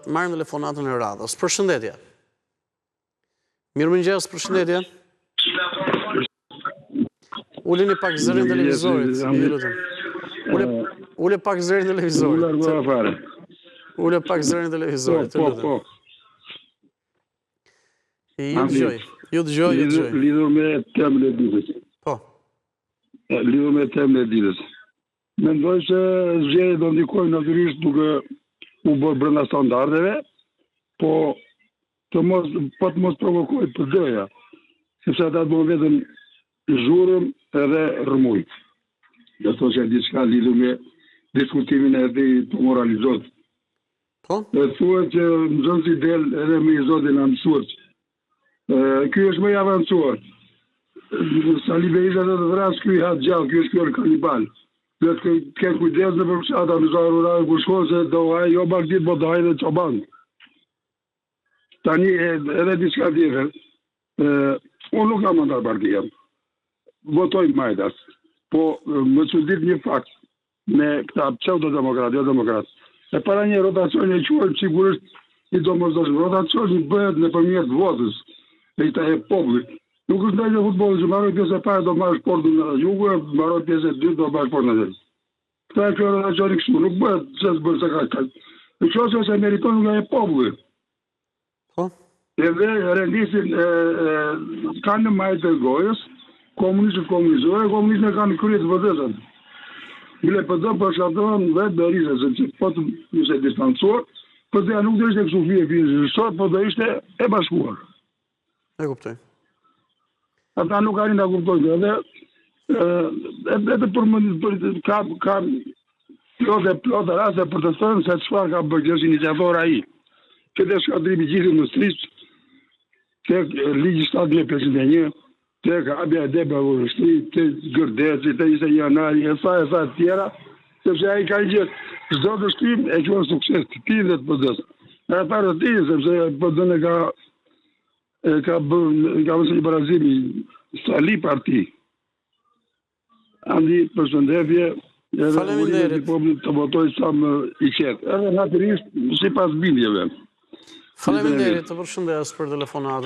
Marrim telefonatën e radhës. Përshëndetje. Mirëmëngjes, përshëndetje. Ulini pak zërin televizorit, ju lutem. Ule, ule pak zërin televizorit. Ule pak fare. Ule pak zërin televizorit, të po, po, lutem. Po. Ju dëgjoj, ju dëgjoj, ju dëgjoj. Lidhur me temën e ditës. Po. Lidhur me temën e ditës. Mendoj se zgjedhjet do ndikojnë natyrisht duke u bërë brenda standardeve, po të mos po të mos provokojë PD-ja, sepse ata duan vetëm zhurmë edhe rrëmujë. Do të thosha diçka lidhur me diskutimin e tij të moralizot. Po? Dhe thuhet që nxënësi del edhe më i zoti nga mësuesi. Ky është më i avancuar. Sali Berisha do të vrasë ky i ha gjallë, ky është ky kanibal. Do të kenë kujdes nëpër fshata në zona rurale ku shkon se do hajë jo bagëtitë, po do hajë dhe çoban. Tani edhe diçka tjetër. Unë nuk jam anëtar partie. Votoj majtas. Po më çudit një fakt me këta pseudo-demokrat, jo demokrat. E para një rotacion e quajmë sigurisht i domosdoshëm. Rotacioni bëhet nëpërmjet votës e këta e popullit. Nuk është ndeshje futbolli që mbaroi pjesa e parë do marrësh portën nga jugu, e mbaroi pjesa e dytë do marrësh portën nga veriu. Këta e quajnë rotacioni kështu, nuk bëhet se s'bën se ka kaq. Në qoftë se meriton nuk e populli. Po. Edhe rendisin e, e, kanë në majë të gojës, komunistët komunizojnë, komunistët e kanë në krye të PD-së. Bile PD po shkatërron vetë Berisha, sepse po të ishte distancuar, PD-ja nuk do ishte kështu fije fije sot, po do ishte e bashkuar. E kuptoj. Ata nuk arrin ta kuptojnë edhe edhe për më për ka ka plot e plot raste për të thënë se çfarë ka bërë që është iniciator ai. Që të shkatërrimi gjithë industrisë, tek ligji 7501, tek hapja e depove në ushtri, te Gërdeci, te 21 janari, e sa e sa të tjera, sepse ai ka një çdo dështim e quan sukses të tij dhe të PD-së. E para të tij, sepse PD-në ka E ka bërë, ka bërë një barazim Sali parti. Andi, përshëndetje, edhe Faleminderit. Populli të votojë sa më i qetë. Edhe natyrisht sipas bindjeve. Faleminderit, të përshëndes për telefonatën.